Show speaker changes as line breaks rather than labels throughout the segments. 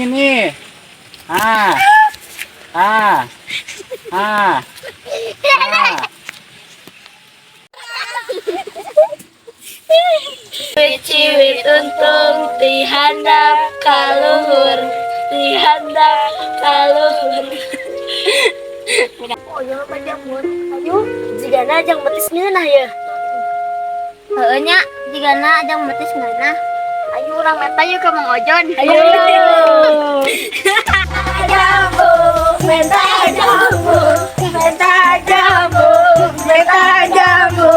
Pulungin nih. Ah. Ah. Ah. Ah.
Ciwit untung ti handap kaluhur, ti handap kaluhur. Oh ya, apa jamur? Ayo, jigana jang betis ngeunah ya.
Heeh nya, jigana jang betis ngeunah. Ayo urang meta yuk ke Mang Ojon.
Ayo. Jambu, menta jambu, menta jambu, menta jambu,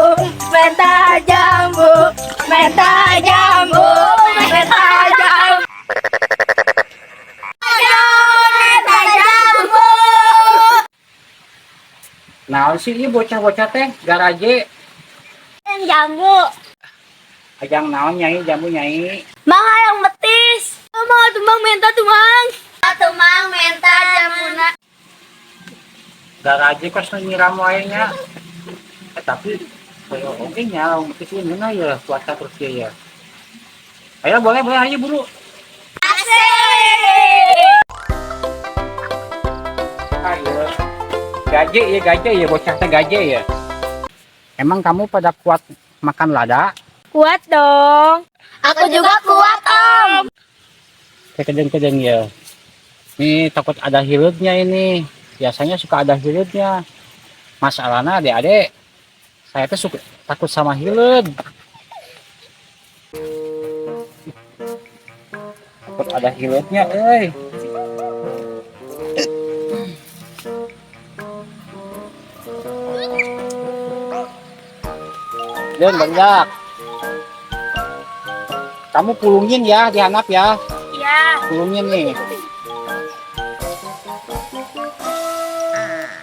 menta jambu, menta jambu, menta jambu. Menta jambu.
Naon sih ieu bocah-bocah teh garaje?
Yang jambu.
Ajang naon, Nyai, jambu Nyai?
Mang, hayang betis. Mang atuh, Mang, menta tuh, Mang.
Atuh Mang, menta jambuna.
Garaje kos nu nyiram wae nya. Eh, tapi koyo oge nya lamun betis ieu ngeunah ya cuaca terus ieu ya. Ayo, boleh boleh, ayo buru.
Asik.
Ayo. Gaje ya, gaje ya, bocah teh gaje ya. Emang kamu pada kuat makan lada?
Kuat dong.
Aku juga kuat, Om.
Kedeng-kedeng ya. Ini takut ada hileudnya ini. Biasanya suka ada hileudnya. Masalahnya adik-adik, saya tuh suka takut sama hileud. Takut ada hileudnya, euy. Dan banyak. Kamu pulungin ya, dihanap ya.
Iya.
Pulungin nih.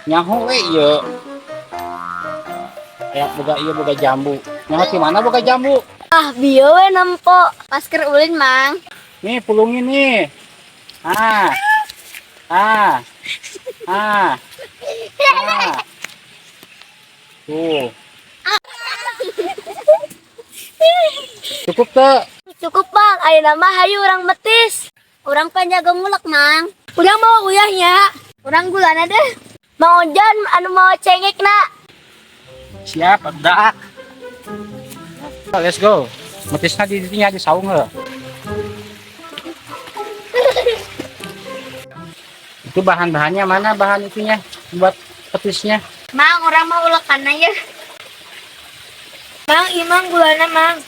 Nyaho we ieu. Aya boga ieu, boga jambu. Nyaho di mana boga jambu?
Ah, bieu we nempo.
Pas keur ulin, Mang.
Nih pulungin nih. Ah. Ah. Ah. Ah. Tuh. Cukup tuh.
Cukup, Bang. Ayeuna mah hayu urang betis.
Urang panjago ngulek, Mang.
Urang mau uyahnya.
Urang gulana deh.
Mang Ojon anu mau cengek na.
Siap, dak. Let's go. Metisna di dinya di saung heuh. Itu bahan-bahannya mana, bahan itunya buat petisnya?
Mang, urang mau ulekan aja.
Mang, imang gulana, Mang.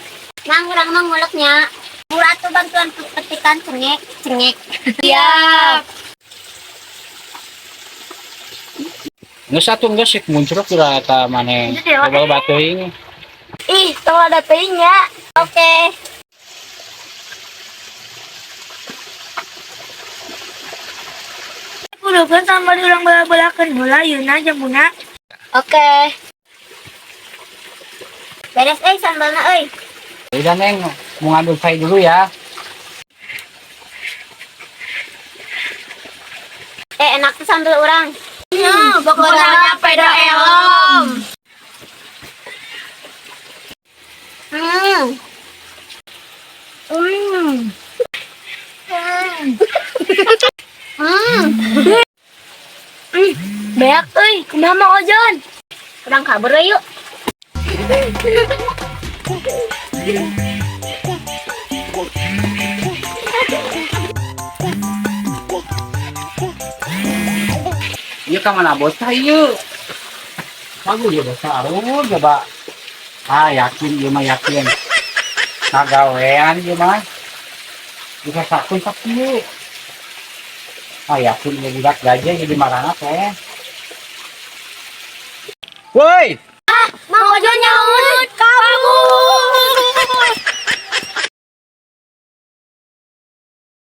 Mang, urang mau nguleknya. Murah tuh bantuan petikan cengek, cengek.
Siap.
Geus atuh geus sik muncruk kira eta maneh. Loba teuing.
Ih, tong ada teuing nya.
Oke.
Puluhkeun tambah urang bola-bolakeun heula yeuna jambuna.
Oke. Beres euy sambalna euy.
Udah Neng, mau ngambil cai dulu ya.
Eh, enak tuh sambal urang.
Ya, pokoknya pedo elom.
Hmm.
Hmm.
Hmm.
Beak euy, kumaha Mang Ojon?
Urang kabur we yuk.
Ieu ka mana bocah ieu? Bagus ya bocah arul coba. Ah, yakin ieu mah, yakin. Ngagawean ieu mah. Bisa sakun sakieu. Ah, yakin ieu budak gajah jadi marana teh. Woi,
Mang Ojon nyaho.